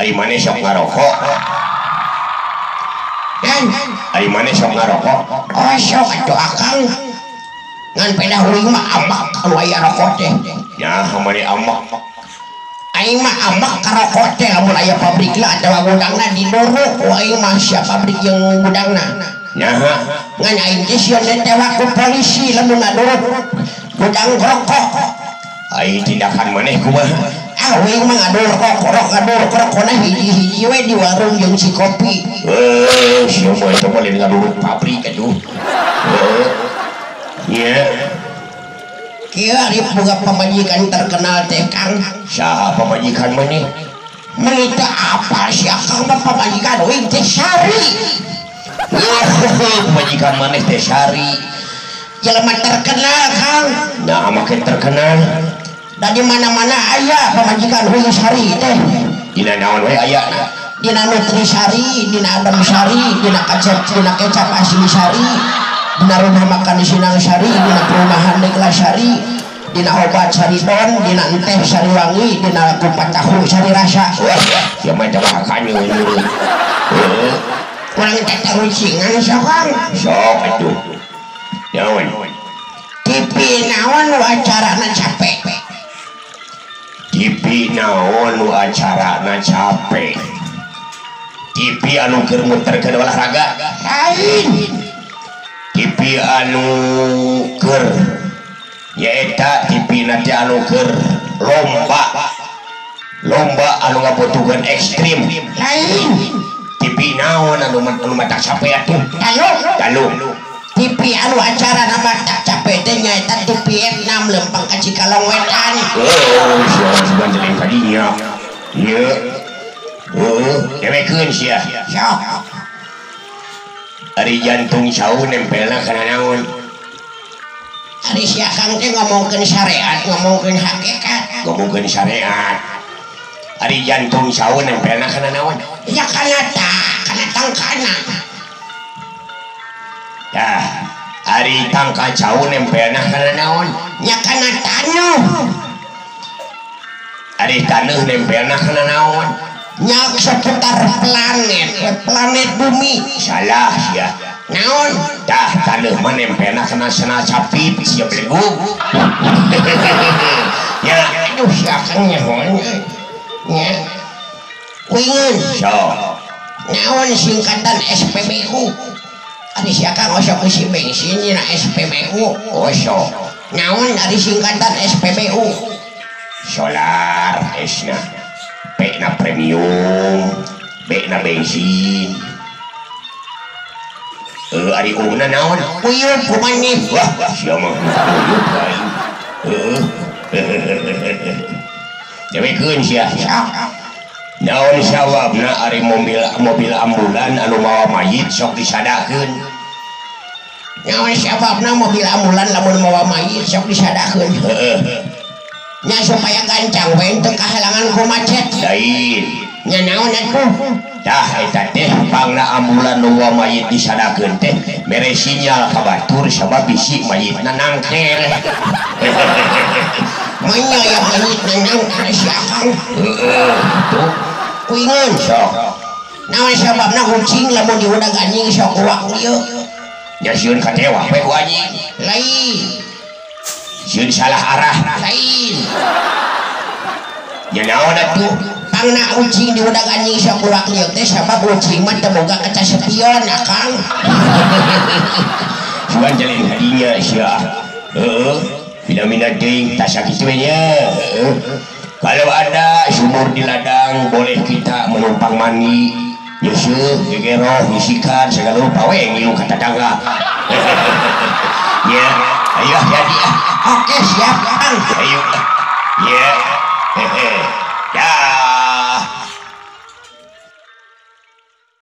Ari maneh sok ngarokok? Dan ari maneh sok ngarokok? Oh sok atuh akang. Ngan pedah uing mah ambak anu aya rokok teh. Nya maneh ambak. Aing mah ambak ka rokok teh lamun aya pabrikna atawa gudangna didorok ku aing mah sia pabrik jeung gudangna. Nyaha ngan aing teh sieun ditewak ku polisi lamun ngadorok gudang rokok. Ai tindakan maneh kumaha? Ah uing mah ngadorok rokok rokona hiji-hiji we di warung jeung si kopi. Heuh, sia mah eta mah lain ngadorok pabrik atuh. Heuh. Nya. Kieu ari boga pamajikan terkenal teh Kang. Saha pamajikan maneh? Meuni teu apal sia Kang mah pamajikan uing teh Sari. Pamajikan maneh teh Sari. Jelema terkenal Kang. Nah make terkenal. Da di mana-mana aya pamajikan uing Sari teh. Dina naon we ayana? Dina Nutrisari, dina Adem Sari, dina kecap, dina kecap asli Sari, dina rumah makan Sinang Sari, dina perumahan Negla Sari, dina obat Sari Don, dina enteh Sari Wangi, dina kupat tahu Sari Rasa. Wah, sia mah teh kanyeun. Heuh. Urang teh tarucingan sok Kang. Sok atuh. Naon? TV naon nu acarana capek? TV naon nu acarana capek? TV anu keur muterkeun olahraga? Lain. TV anu keur nyaeta TV na teh anu keur lomba. Lomba anu ngabutuhkeun ekstrim. Lain. TV naon anu anu mata capek atuh? Taluk. Taluk. TV anu acara nama tak capek teh nyaeta TV F6 lempang ka Cikalong Wetan. Oh, sia sugan jeleng kadinya. Ieu. Heuh, dewekeun sia. Sok. Ari jantung cau nempelna kana naon? Ari sia Kang teh ngomongkeun syariat, ngomongkeun hakikat. Ngomongkeun syariat. Ari jantung cau nempelna kana naon? Ya kana kana tangkana. Tah, ari tangka cau nempelna kana naon? Nya kana taneuh. Ari taneuh nempelna kana naon? Nya seputar planet, planet bumi. Salah sia. Naon? Tah, taneuh mah nempelna kana sena capit sia belegug. Nya, aduh sia Kang nyaho. Nya. Kuingeun. Sok. Naon singkatan SPBU? Ari sia Kang osok isi bensin dina SPBU. Osok. Naon ari singkatan SPBU? Solar S na. P na premium, B na bensin. Ari U na naon? Uyup kumaneh. Wah, sia mah uyup aing. Heuh. Dewekeun sia. Naon sawabna ari mobil ambulan anu mawa mayit sok disadakeun? Naon sababna mobil ambulan lamun mawa mayit sok disadakeun? Heeh. Nya supaya gancang we teu kahalangan ku macet. Lain. Nya naon atuh? Tah eta teh pangna ambulan nu mawa mayit disadakeun teh mere sinyal ka batur sabab bisi mayitna nangker. Manya ya mayitna nangker si Akang. Heeh, tuh. Kuingeun. Sok. Naon sababna kucing lamun diudag anjing sok uak lieu? Nya sieun katewak we ku anjing. Lain. Sieun salah arah. Lain. Nya naon atuh? Pangna kucing diudag anjing sok uak lieu teh sabab kucing mah teu boga kaca spion Akang. Sugan jalin hadinya sia. Heeh. Pinamina teuing tas sakitu we nya. Heeh. Kalau ada sumur di ladang boleh kita menumpang mandi. Nyeuseuk, gegeroh, ngisikan segala rupa we ngilu ka tatangga. Ya, ayo jadi. Oke, siap, Kang. Ayo. Ya. Hehe. Ya.